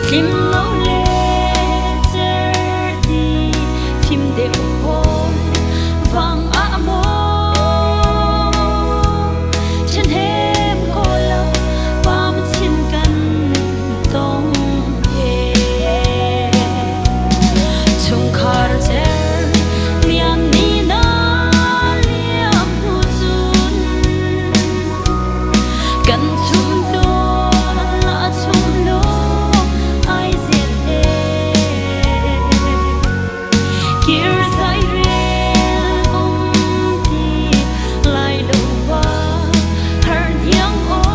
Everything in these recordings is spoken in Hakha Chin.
Tlim lo le certi thim deuh hawl vang ah maw ṭhahnem ko lo pam chin kan tong e. Chungkhar cer lian ni na liam hnu cun kan chum tual a chum lo ai zel e. Kir zai rel um ti lai lo wa har hniang aw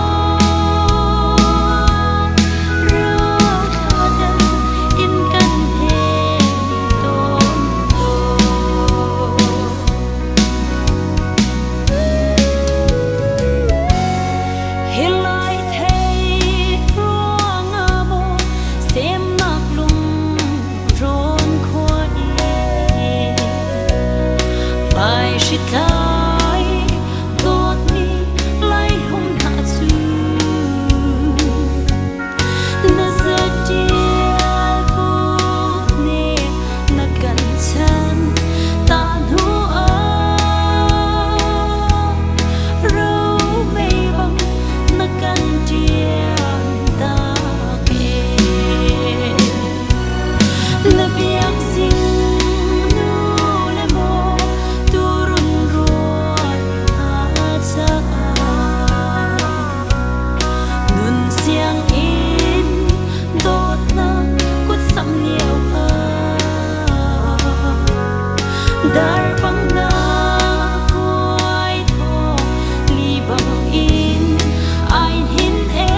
rau thla dal in kan hen tawn lo. Hi lai thei ruangah maw semnak lungrawn khua i lai hritlai dawtmi lai hlum hna cu na zatial put nih na kan chan ta hnu ah romei bang na kan ṭian tak e. Na biak zing nu le maw turun rual hna caah nun siang in dawtnak kut samh lio ah darpang na kuai thaw li bang in ai hin e.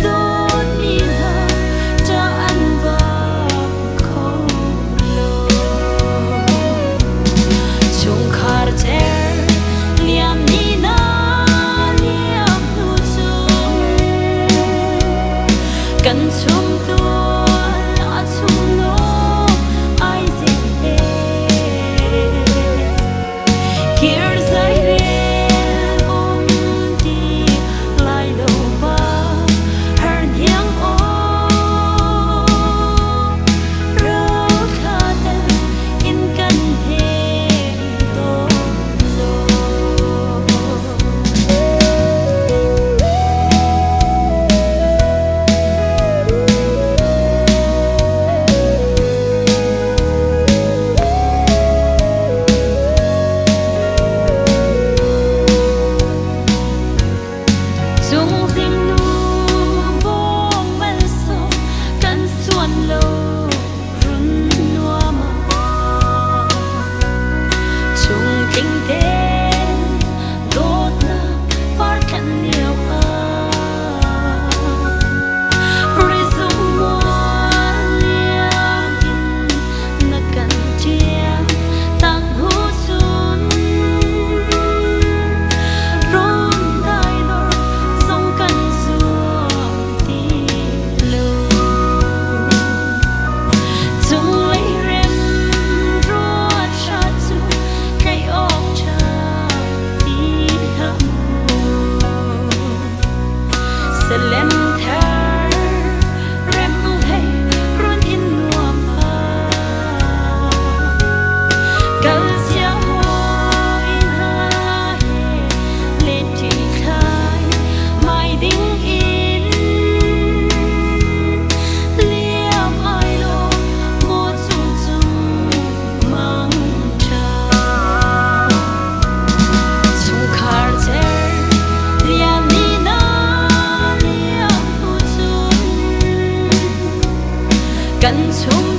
Dawtmi hna ṭah an vang kho lo. Chungkhar cer liam ni na liam hnu cun kan chung tual a chung lo ai zel e. Kir zai rel um ti lai lo ba har hniang aw rau thla tel in kan hen tawn lo. Cung zingnu bawm malsawm kan suan lo run nuam ah chung tling ten dawtnak par tlan lio ah rizung mual liam in na kan ṭial tak hnu cun rawn dai dor zong kan zuam ti lo. Cunglei rem ruat hra cu tlaih awk ṭha ti hlah mu. Salem thar rem hlei run in nuam ah kal cia hawi hna he len ṭi thlai mai ding in liam ai lo maw cung cung mang ṭha. Chungkhar cer lian ni na liam hnu cun kan chung